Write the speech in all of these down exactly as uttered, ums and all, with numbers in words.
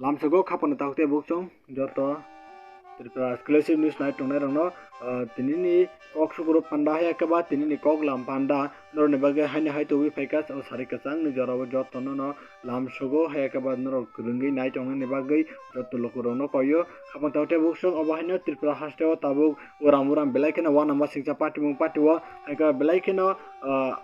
Lamsogo khapano takhuk tei bukhuk joto Tripura exclusive news nai tongnai rokno, ah, tinini kok sukuru panda hai khe ba tinini kok lam panda norokni bagwi haino hai tubui phaikha o sari kwchangni jorao jotono no lamsogo hai khe ba norok kwrwngwi nai tongnani bagwi joto lukurokno koio. Khapano takhuk tei bukhuk obo haino Tripura hasteo tabuk uram uram belai kheno uanama singcha patimung patio hai khe belai kheno, ah,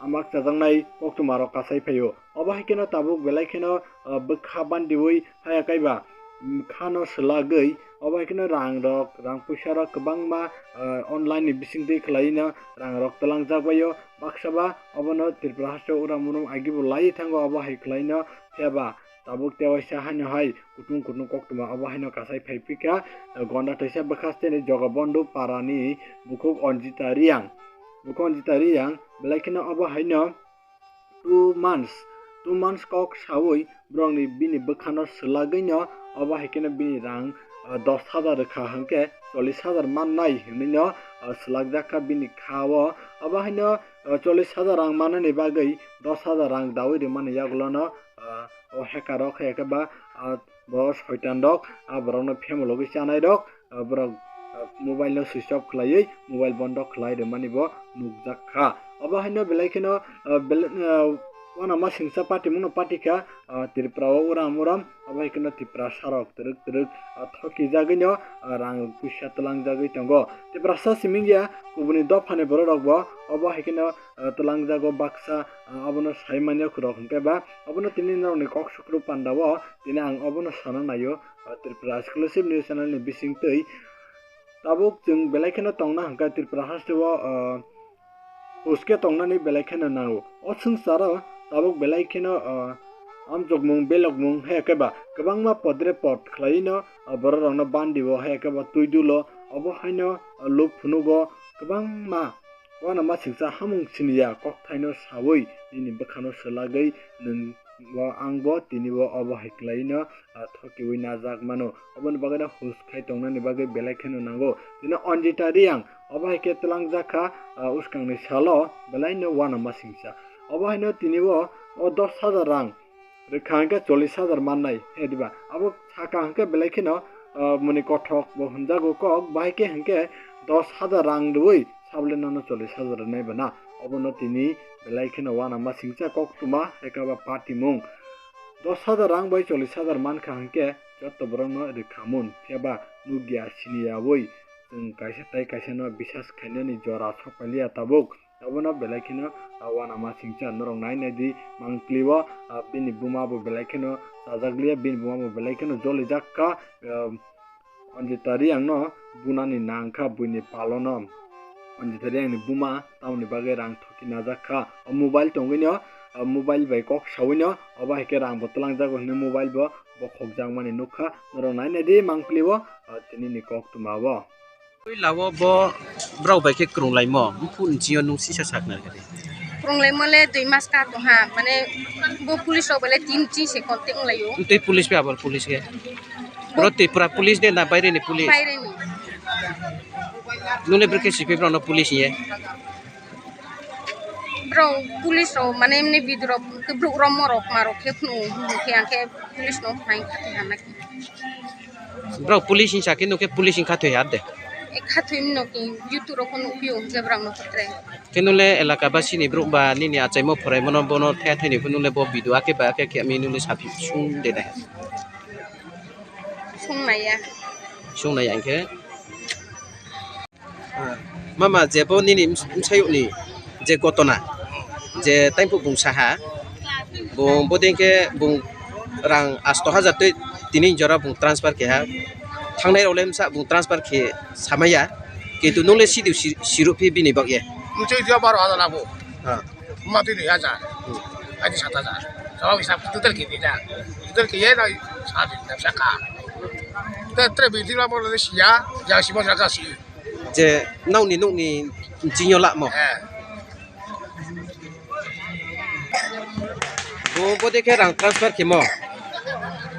amak chajaknai koktwma rok kasai phaio. Obo hai kheno tabuk belai kheno, ah, bwkha bandiui haya kaiba, mm, khano swlagwi obo hai kheno rang rok, rang puisa rok kwbangma, ah, online ni bisingtwi khwlaino rang rok twlangjak baio. Baksa ba obono Tripura hasteo uram uram agi bo lai thango obo hai khwlaino phiya ba tabuk tewaisa haino hai kutung kutung koktwma obo haino kasai phai phika, eh, Gonda Toisa bwkha steni Jogobondhu Parani bukhuk Anjita Reang. Bukhuk Anjita Reang belai kheno obo haino two months, two months kok saui borokni bini bwkhano swlagwino obo hai kheno bini rang, ah, dos hajar rwkha hwnkhe chollish hajar mannai hinwino, ah, swlakjak kha bini kha o. Obo haino, ah, chollish hajar rang mannani bagwi dos hajar rang daui rwmani yagulono, ah, o hacker rok hai khe ba, ah, bo soitan rok, ah, borokno phemologwi chanai rok, ah, borok, ah, mobile no switch off khwlaiwi mobile bondo khwlai rwmani bo nukjak kha. Obo haino belai kheno, ah, bel-, ah, uanama singcha patimungno patikha, ah, Tripura o uram uram, obo hai kheno Tiprasa rok twrwk twrwk, ah, thokijagwino, ah, rang puisa twlangjagwi tongo. Tiprasa simi ya kubuni dophani borok rok bo obo hai kheno, ah, twlangjago baksa, ah, abono sai manya khorok hwnkhe ba obono tini norokni kok sukru panda o tini ang obono sana naio, ah, Tripura exclusive news channel ni bisingtwi. Tabuk chwng belai kheno tongna hwnkhe Tripura hasteo, ah, huske tongnani belai kheno nango. O swngcharo tabuk belai kheno, ah, amjokmung belokmung hai khe ba kwbangma podre pod khwlaino, ah, borok rokno bandio hai khe ba twi dulo obo haino, ah, luk phunugo kwbangma uanama singcha hamung siniya kokthaino saui nini bwkhano swlagwi nwng bo ang bo tini bo obo hai khwlaino, ah, thokiui najak mano. Oboni bagwino hus khai tongnani bagwi belai kheno nango. Tini Anjita Reang obo hai khe twlangjak kha, ah, uskangni salo belaino uanama singcha. Obo haino tini bo o dos hajar rang rwkha hwnkhe chollish hajar mannai, he diba? Abo saka hwnkhe belai kheno, ah, muni kothok bo hwnjago kok, bahai khe hwnkhe dos hajar rang rwui sabole nono chollish hajar rwnai bana. Obono tini belai kheno uanama singcha koktwma hai khe ba patimung. Dos hajar rang bai chollish hajar mankha hwnkhe joto borokno rwkhamun, phiya ba nukya siniyaui chwng kaisa tai kaisa no bisas khainani jora sokpailia tabuk. Obono belai kheno, ah, uanama singcha norok nai nai di mangpli o, ah, bini buma bo belai kheno chajak lia, bini buma bo belai kheno jolijak kha, ah, Anjita Reang no bunani nang kha buini palo no. Anjita Reang ni buma tamoni bagwi rang thoki najak kha. O mobile tongwi no, ah, mobile bai kok saui no, obo hai khe rang bo twlangjago hinwi mobile bo bokhokjak mani nukha. Norok nai nai di mangpli o, ah, tini ni koktwma o. Puila o bo borok bai khe kwrwnglaimo, buphuru ni bisingo nwng sisa sakna rwdi. Kwrwnglaimo le dui mas ka tongha, mane bo police rok bai le tin chin se contact wnglaio. Tei police bai abo police khe? Bro, Tripura police de na baire ni police? Baire ni. Nwng le bwrwi khe siphi borok no police hiye? Bro, police rok mane emni video rok, borok rok morok marok khe phunu, hwnwi khe ang khe police no phai kha khe hana khe. Bro, police hinsa khe nukhe police hinkha thwi har de. E kha thwi no ki YouTube rok nukpio je borok no phutre. Khe nule elaka basi ni borok ba nini achaimo phoraimo no bono the thani phunule bo video ake ba ake khe ami nule sapi sung de nai. Sung naiya. Sung naiya hinkhe. Mama, je bo nini bwsayokni je gotona, je taimphuk bung saha, bung bodei khe bung rang asto hajar twi tini jora bung transfer khe ha, thangnai rok le bwsa bung transfer khe samaya, kintu nung le sidu si-, sirup phi bini bak ye. Mchwi dia baro hajar abo. Ha. Ma twi dui hajar. Hmm. Ani sat hajar. Jawab hisab total khe ni da. Total khe ye na sa di na sa ka. Te tre bi di la mo le siya, ya si mo sa ka si. Je nokni nokni jingyo lamo. Eh. Bo, bo de khe rang transfer khemo.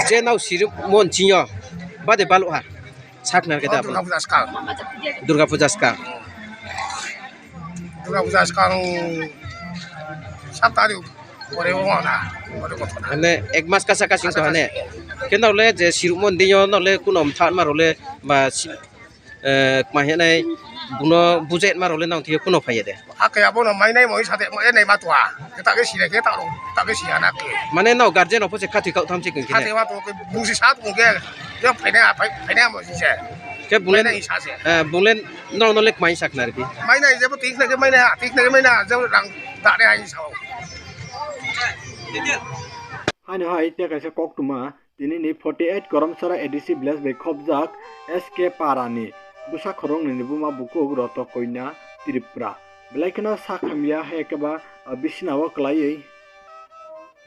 Je nao sirip mon jingyo. Bade balo ha. Sakna khe da. Durga Puja skang. Durga Puja skang. Durga Puja skang. Sat tarikh. Pore o na, pore o na. Mane ek mas kasa kasing to hane. Khe nokle je sirukmo dino nokle kuno mtha ma role ba si-, eh, kma hinai buno bujai ma role nang thio kuno phaiya de. Ake abono mainai moi sate mai nai matua. Keta ke sire ke taro, ta ke siya na ke. Mane no guardian opose khathi kau tham se khe. Kate matua ke busi sat mo ke. Yo phaina phai-, phaina mo si se. Ke bulen, phaina isa se. Eh, bulen no no lek mai sak nar ki. Mainai je bo tik na ke mainai, tik na ke mainai je rang da re ai sao. Haino hai te kaisa koktwma tinini forty eight Koromsara A D C village bai khobjak S K Parani bwsa khoroknwini buma bukhuk Roto Koina Tripura. Belai kheno sak hamya hai khe ba, ah, bisina o kwlaiwi,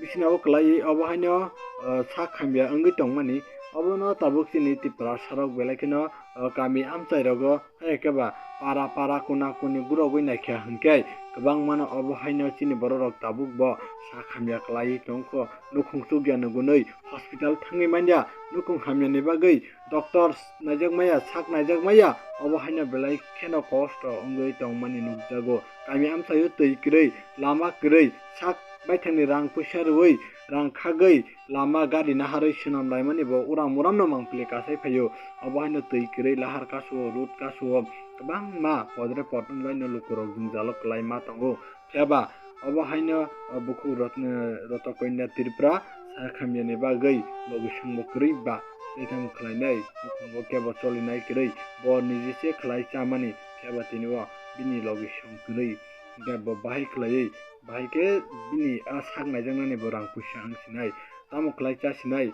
bisina o kwlaiwi obo haino, ah, sak hamya wngwi tongmani. Obono tabuk chini Tiprasarok belai kheno, ah, kami amchai rogo hai khe ba para para kuna kuni gurogwi naikha hinkhe kwbangmano obo haino chini bororok tabuk bo sak hamya kwlaiwi tongkho. Nukhung chukya nugunwi hospital thangwi manya, nukhung hamyani bagwi doctor naijak maya, sak naijak maya, obo haino belai kheno kosto wngwi tongmani nukjago. Kami amchaio twi kwrwi, lama kwrwi, sak baithangni rang puisa rwui, rang khagwi, lama gari naharwi swnam laimani bo uram uramno mangpili kasai phaio. Obo haino twi kwrwi lahar kasu-o, rud kasu-o kwbangma podre pod wnglaino lukurok jwngjalo kwlai ma tongo. Phiya ba obo haino, o, bukhuk rotne-, Roto Koinda Tripura sak hamyani bagwi logi songbo kwrwi ba tei tamo khlainai, bukhugo kebo cholinai kwrwi, bo niji se khlai chamani, phiya ba tini o bini logi song kwrwi, hinkhe bo bahai khlaiwi, bahai khe bini a sak naijaknani bo rang puisa wng sinai. Tamo khlai cha sinai,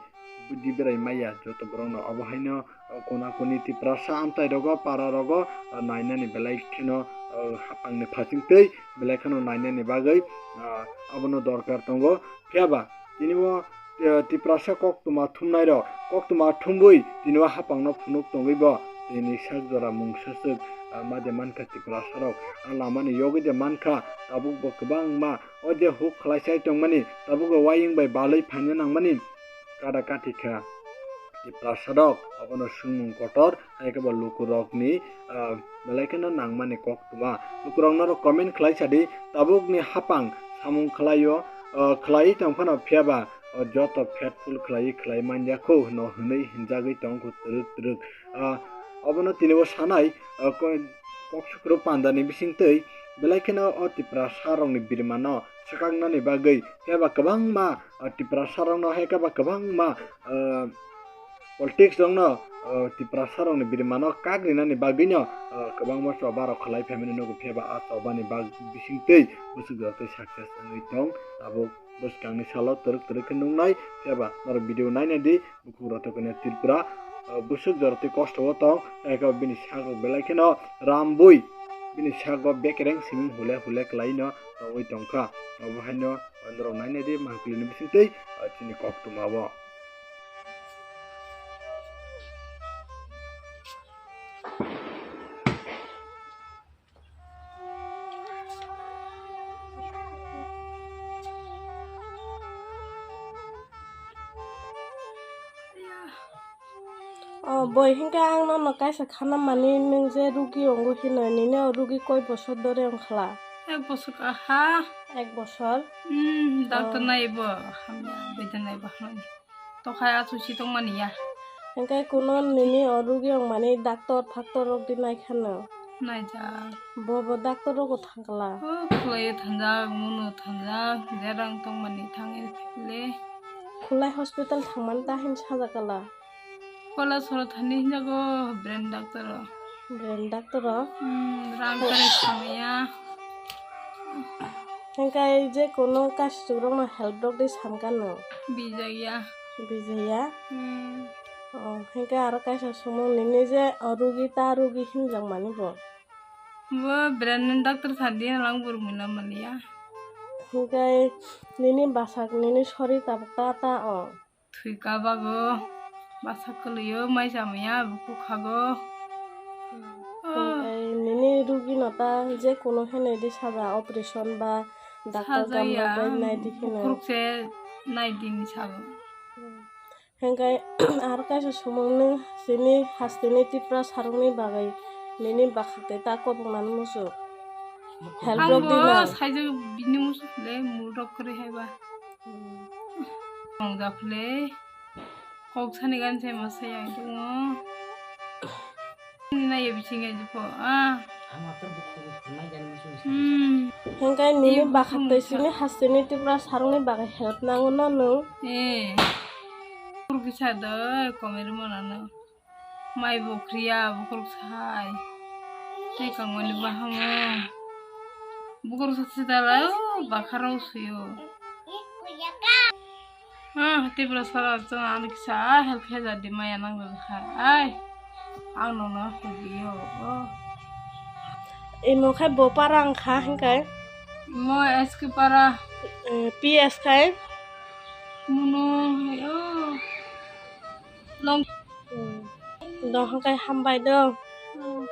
budi berai maya joto borokno. Obo haino, o, kona koni Tiprasa amchai rogo, para rogo, o, nainani belai kheno, o, hapangni phasing tei belai kheno nainani bagwi, o, abono dorkar tongo. Phiya ba tini o, o, Tiprasa koktwma thumnai rok, koktwma thumbwi tini o hapangno phunuk tongwi bo tini sak jora mungsa swk, o, ma de mankha Tiprasa rok. A lamani yogwi de mankha, tabuk bo kwbangma o je huk khlai sai tongmani, tabuk bo uayung bai balwi phaina nangmani kada kathi kha. Tiprasa rok obono swngmung kotor, hai khe bo lukurokni, ah, belai kheno nangmani koktwma. Lukurok norok comment khlai sadi, tabukni hapang samung khlaio, ah, khlaiwi tong phano, phiya ba, ah, joto faithful khlaiwi khlai manya kho hwno hwnwi hinjagwi tong kho twrwk twrwk. Ah, obono tini bo sanai, ah, ko-, Kok Sukro pandani bisingtwi belai kheno o Tiprasa rokni birimano swkaknani bagwi, phiya ba kwbangma, o, Tiprasa rokno hai khe ba kwbangma, o, politics rokno, o, Tiprasa rokni birimano kak rinani bagwino, o, kwbangma choba rok khlai phaimani nugo, phiya ba a chobani bag bisingtwi bwswk jora tei success wngwi tong tabuk. Bwskangni salo twrwk twrwk khe nuknai, phiya ba norok video nainai di, bukhuk Roto Koinda Tripura, ah, bwswk jora tei kosto o tong, tei khe bini sak rok belai kheno rambui, bini sak o bekereng siming hule hule kwlai no tongwi tongkha. Obo haino norok nainai di, mangpili ni bisingtwi, ah, chini koktwma o. O boi, hinkhe ang nono kaisa khana mani, nwng je rugi wngo hino, nini o rugi koi bosor dore wngkha la? Ek bosor kaha. Ek bosor? Hmm, doctor naibo hamya, bwidha naibo hamya. Tokhai achusi tongmani ya. Hinkhe kuno nini o rugi wngmani doctor thaktor rok di naikhano? Naijak. Bo bo doctor rogo thangkla? O khwlaiyo thanjak, muno thanjak, je rang tongmani thangwi le. Khulai hospital thangmani ta hin sajakala? Kolasoro thani hinjago brain doctor o. Brain doctor o? Hmm, rang kare samaya. Hinkhe je kono kaisuk rokno help rok di samkha no? Bijaya. Bijaya? Hmm. Oh, hinkhe aro kaisa sumung nini je, oh, rugi ta rugi hinjak mani bo? Bo brain ni doctor sadi lang burmina mania. Hinkhe nini basak nini sori tabuk ta ta o? Thwi kabago, bwsa kwlwio, mai chamaya, bukhuk khago. Tei nini rugino ta je kono hinwi di saja, operation ba doctor sajaya, kamra bai nai di hino. Bukhuk se nai di ni sago. Hinkhe aro kaisa sumung nung chini hasteni Tripura sarokni bagwi nini bwkhak tei ta koboknani muchuk. Help rok di na. Saijak bini muchuk le murok kwrwi hai ba. Hmm. Tongjaphile. Kok sani gan se ma sai ang tungo. Ni na ye bisinge jipo. Ah. Ama to bukhu bukhu mai jani musu musu. Hmm. Hingkai nini Ni bakha bukhu toi musa. Sini hasteni Tripura sarongni bagwi help nango no nung. Eh. Kur bisa do komeri monano. Mai bo khriya, bokhorok sai. Tei kangmani bahamo. Bokhorok sa sida lai, o, bakharo suyo. Ah, Tripura sara chwng ano kisa help khe ja di maya nang rwkha. Ai, ang nono help yo, o. Imo khai bo para wngkha, hingkai? Imo S K para. Eh, P S khai? Muno hai, o. Long. Hmm. Dohon kai hambai do. Hmm.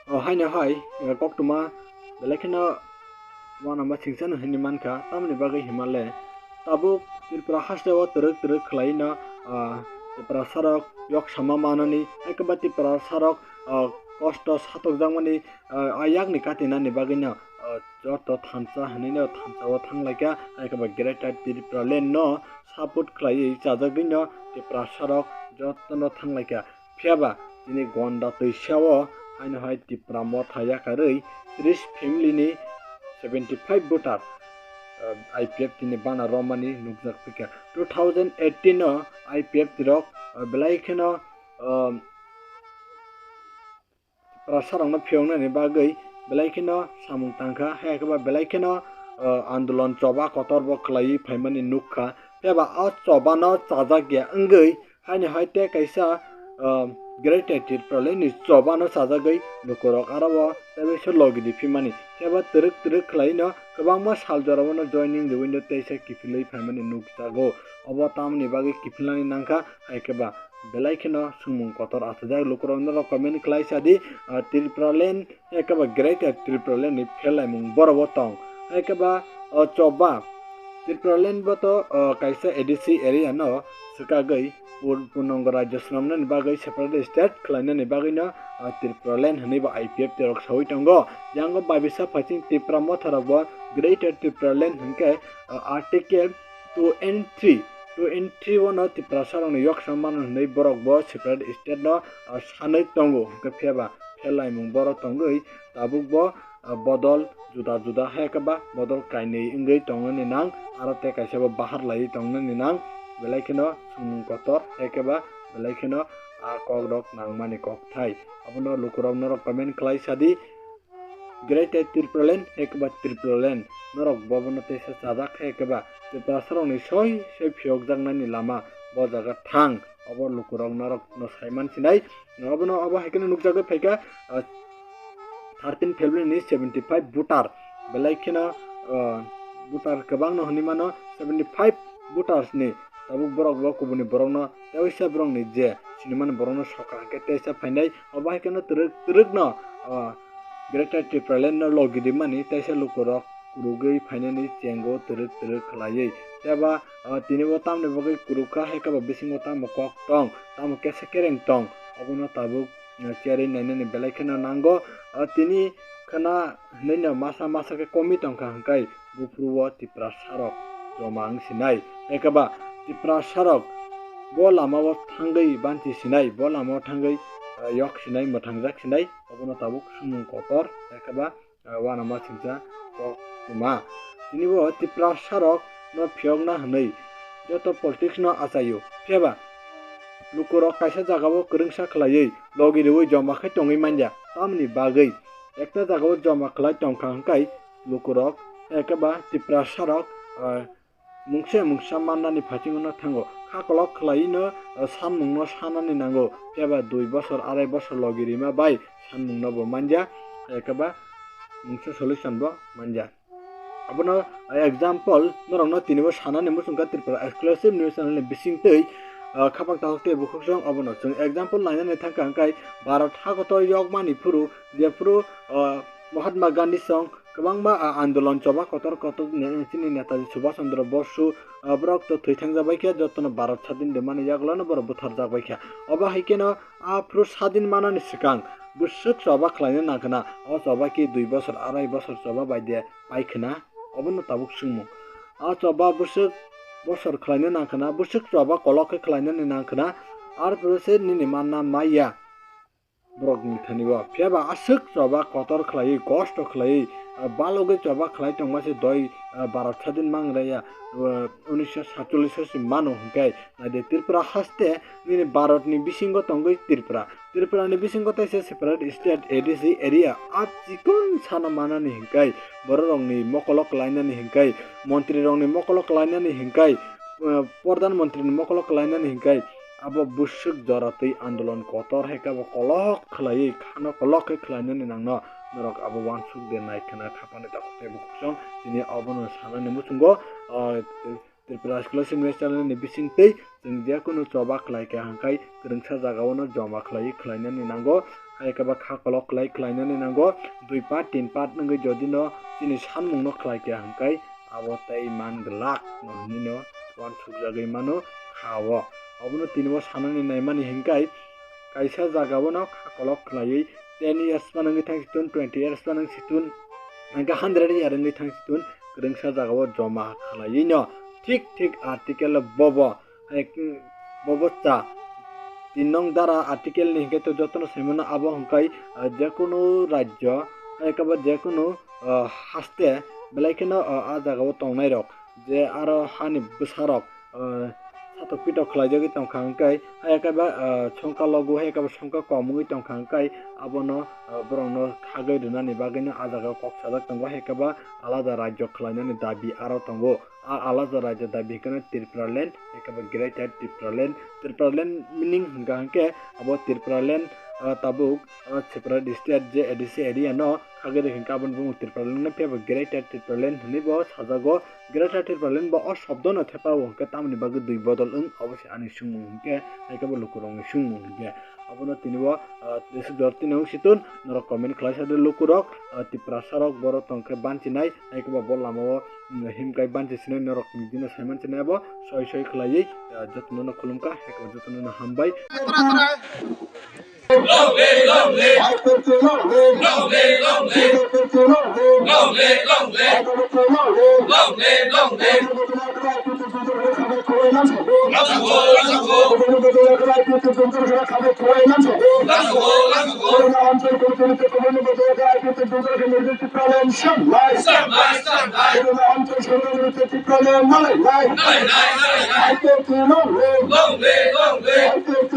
O haino hai, eh, koktwma belai kheno uanama singsa no hinwi mankha, tamoni bagwi himale tabuk Tripura hasteo twrwk twrwk khwlaino, ah, Tripura sarok yok sama manani, ekaba Tripura sarok, ah, kosto satokjakmani, ah, ayakni katinani bagwino, ah, joto thansa hinwino thansao thanglaikha, ekaba Greater Tripura Land no support khwlaiwi chajagwino Tripura sarok jotono thanglaikha. Phiyaba tini gonda twisao haino hai Tipra motha yakarwi tris family ni seventy five voter, ah, I P F tini bana romani nukjak phikha. Two thousand eighteen o I P F tirok, ah, belai kheno, ah, Tiprasarokno phiyoknani bagwi belai kheno samung tangkha, hai khe ba belai kheno, ah, andolon choba kotor bo khwlaiwi phaimani nukha. Phiya ba o chobano chajak ya wngwi haino hai tei kaisa, ah, Greater Tipraland ni chobano chajagwi lukurok aro o tei bai se logi di phimani. Phiya ba twrwk twrwk khwlaino kwbangma sal jorao no joining riwino teisa kiphilwi phaimani nukjago. Obo tamoni bagwi kiphilnani nangkha, hai khe ba belai kheno swngmung kotor achajak lukurok norok comment khlai sa di, ah, Tipraland, hai khe ba Greater Tipraland ni pherlaimung borok bo tong. Hai khe ba, ah, choba Tipraland bo to, ah, kaisa A D C area no swkagwi pur-, purnango rajyo swnamnani bagwi separate state khlainani bagwi no, ah, Tipraland hwnwi bo I P F T rok saui tongo. Yango babisa phaiching Tipra motha rok bo Greater Tipraland hwnkhe, ah, article two and three, two and three o no Tiprasa rokni yoksa mano hwnwi borok bo separate state no, ah, sanwi tongo. Hwnkhe phiya ba pherlaimung borok tongwi tabuk bo, ah, bodol juda juda hai khe ba bodol kainwi wngwi tongnani nang, aro tei kaisa bo bahar laiwi tongnani nang, belai kheno swngmung kotor hai khe ba belai kheno a kok rok nangmani kok thai. Abono lukurok norok comment khlai sa di. Greater Tipraland, hai khe ba Tipraland. Norok bobono teisa chajak hai khe ba Tiprasarokni soi soi phiyokjaknani lama bo jaga thang. Obo lukurok norokno saiman sinai. Obono obo hai kheno nukjagwi phaikha, ah, thirteen February ni seventy five voter. Belai kheno, ah, voter kwbangno hwnwi mano seventy five voters ni. Tabuk borok bo kubuni borokno teisa borokni je sinimani borokno sokha hwnkhe teisa phainai. Obo hai kheno twrwk twrwkno, ah, Greater Tipraland no logi rimani teisa lukurok kurugwi phainani chengo twrwk twrwk khlaiwi. Phiya ba, ah, tini bo tamni bagwi kuruk kha, hai khe ba bisingo tamo kok tong, tamo kesa kereng tong, obono tabuk, ah, cherwi nainani belai kheno nango. Ah, tini khna hwnwi no masa masa khe komwi tongkha hwnkhe buphuru o Tiprasarok joma wng sinai. Hai khe ba Tiprasarok bo lama o thangwi banchi sinai, bo lama o thangwi, ah, yok sinai, mwthangjak sinai, obono tabuk swngmung kotor, hai khe ba, ah, uanama singcha koktwma. Tini bo Tiprasarok no phiyokna hwnwi joto politics no achaio. Phiya ba lukurok kaisa jaga o kwrwngsa khlaiwi logi riwi joma khai tongwi manya. Tamni bagwi ekta jaga o joma khlai tongkha hwnkhe lukurok hai khe ba Tiprasarok, ah, mungsa mungsa mannani phatingo no thango. Kha kolok khlaiwi no, ah, sanmung no sanani nango. Phiya ba dui bosor, arai bosor logi rima bai sanmung no bo manja, hai khe ba mungsa solution bo manja. Abono, ah, example norokno tini bo sanani muchungkha Tripura Exclusive News Channel ni bisingtwi, ah, khapak takhuk tei bukhuk song obono chwng example nainani thangkha hwnkhe Bharat hakotor yokmani phuru jephuru, ah, Mahatma Gandhi song kwbangma, ah, andolon choba kotor kotor ne-, chini Netaji Subhash Chandra Bosu, ah, borok to thwi thangjak bai khe, jotono Bharat sadin rwmani yagulono borok butharjak bai kha. Obo hai kheno aphuru sadin manani swkang bwswk choba khlaina nangkhwna, o choba khe dui bosor, arai bosor choba bai de pai khwna, obono tabuk swngmung. O choba bwswk bosor khlaina nangkhwna, bwswk choba kolok khe khlainani nangkhwna, arpore se nini manna maya borokni thani o. Phiya ba aswk choba kotor khlaiwi, kosto khlaiwi, ah, balogwi choba khlai tongma se doi, ah, Bharat sadin mangraya, ah, unisho satchollish o se mano hwnkhe, naidi Tripura haste nini Bharatni bisingo tongwi Tripura. Tripurani bisingo teisa separate state, A D C area, a chikon sana manani hinkai, bororokni mokolo khlainani hinkai, montrirokni mokolo khlainani hinkai, eh, pordhan montrini mokolo khlainani hinkai, abo bwswk jora twi andolon kotor hai khe abo kolok khlaiwi khano kolok khe khlainani nangno norok abo uansuk de nai khna khapani takhuk tei bukhuk song tini abono sanani muchungo, ah, Tripura Scholarship Minister ni bisingtwi chwng je kunu choba khlai kha hwnkhe kwrwngsa jagao no joma khlaiwi khlainani nango, hai khe ba kha kolok khlai khlainani nango, dui part, tin part wngwi jodi no chini sanmung no khlai kha hwnkhe abo tei man glak no hinwi no uansukjagwi mano kha o. Obono tini bo sanani naimani hwnkhe kaisa jagao no kha kolok khlaiwi ten years phano wngwi thang si tun, twenty years phano wngwi si tun, hwnkhe hundred year wngwi thang si tun, kwrwngsa jagao joma khlaiwi no thik thik article bobo, hai, bobo cha tin nong dara article ni hwnkhe to jotono saimano abo hwnkhe, ah, jekunu rajyo, hai khe bo jekunu, ah, haste belai kheno, ah, ah jagao tongnairok je aro hani bwsarok, ah, satok pitok khlaijagwi tongkha hwnkhe, hai khe ba, ah, songkha logo, hai khe ba songkha kom wngwi tongkha hwnkhe abono, ah, borokno khagwi rwnani bagwino ah jagao kok sajak tongo, hai khe ba alada rajyo khlainani dabi aro tongo. A alada rajyo dabi hwnkhe Tripuraland, hai khe ba Greater Tripuraland. Tripuraland meaning hwnkha hwnkhe abo Tripuraland, ah, tabuk, ah, separate state je A D C area no khagwi rwkha hwnkhe aboni bumung Tripuraland no, phiya ba Greater Tripuraland hinwi bo sajago. Greater Tripuraland bo o shobdo no thepa o hwnkhe tamoni bagwi dui bodol wng, obo se ani swngmung hwnkhe, hai khe bo lukurokni swngmung hwnkhe. Abono tini bo, ah, jesuk jor tini wng si tun, norok comment khlai sa di lukurok, ah, Tiprasa rok borok tong khe banchinai, hai khe bo bo lama o, mm, himkai banchi sinai norok ni dino sai manchi nai abo, soi soi khlaiwi, ah, jotono no khulum kha, hai khe bo jotono no hambai. Long live, long live. Long live, long live. Long live, long live. Long live, long live. Long live, long live. Long live, long live. Long live, long live. Long live, long live. Long live, long live. Long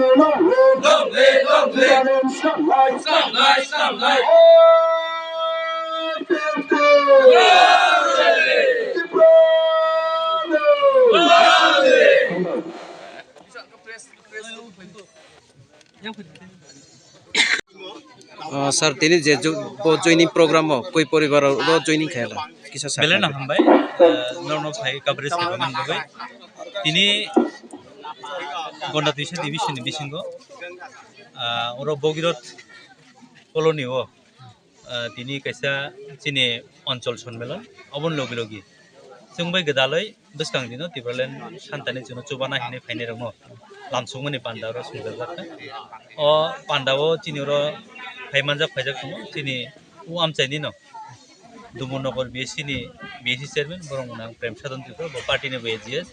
live. Ah, sir, tini je jo-, bo joining program o koi poribar o joining khaila? Kisa sa belai khaila. No hambai, ah, norok no phai coverage khe tongmani bagwi. Tini Gonda Twisa division ni bisingo, ah, oro Bogirot colony o, ah, tini kaisa chini onchol sonmelon, oboni logi logi chwng bai gwdalwi bwskang dino Tipraland santani chwngno chubana hinwi phainairokno lamsukmani panda oro swngjak jak kha. O panda o chini oro phai manjak phaijak tongo chini o amchaini no Dumunogor B S C ni B S C chairman borok mwnang Prem Sadhan Tripura, bo party ni bo A G S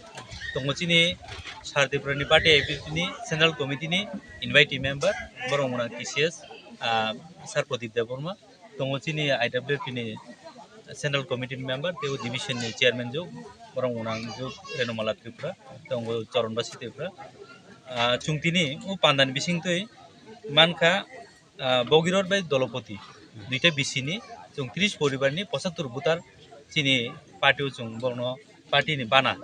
tongo chini Sar Tripura ni party I P F T ni central committee ni invitee member borok mwnang T C S, ah, Sar Pradip Debbarma. Tongo chini I W F T ni central committee ni member tei o division ni chairman juk, borok mwnang juk Renomala Tripura, tongo Choron Basi Tripura. Ah, chwng tini o panda ni bisingtwi mankha, ah, Bogirot bai Dolopoti, duita B C ni, chwng tris poribar ni pochattor voter chini party o chwng borokno party ni bana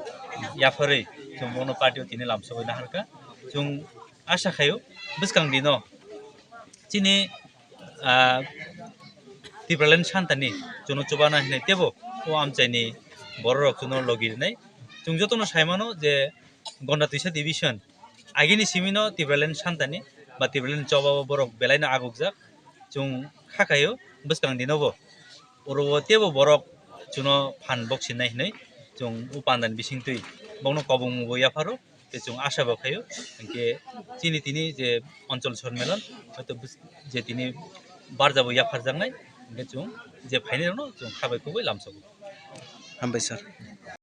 yapharwi chwng borokno party o tini lamsogwi naharkha. Chwng asa khaio bwskang dino chini, ah, Tipraland santani chwngno chubana hinwi teibo o amchaini bororok chwngno logi rwnai. Chwng jotono sai mano je Gonda Twisa division agini simino Tipraland santani ba Tipraland chobao borok belaino agukjak. Chwng kha khaio bwskang dinobo oro o teibo borok chwngno phan boksinai hinwi chwng o pandani bisingtwi bokno kobongmungbo yapharo. Tei chwng asa bo khaio, hinkhe chini tini je onchol sonmelon, hoito bus-, je tini barjabo yapharjaknai, hinkhe chwng je phainairokno chwng kha bai kubui lamsogo. Hambai sir.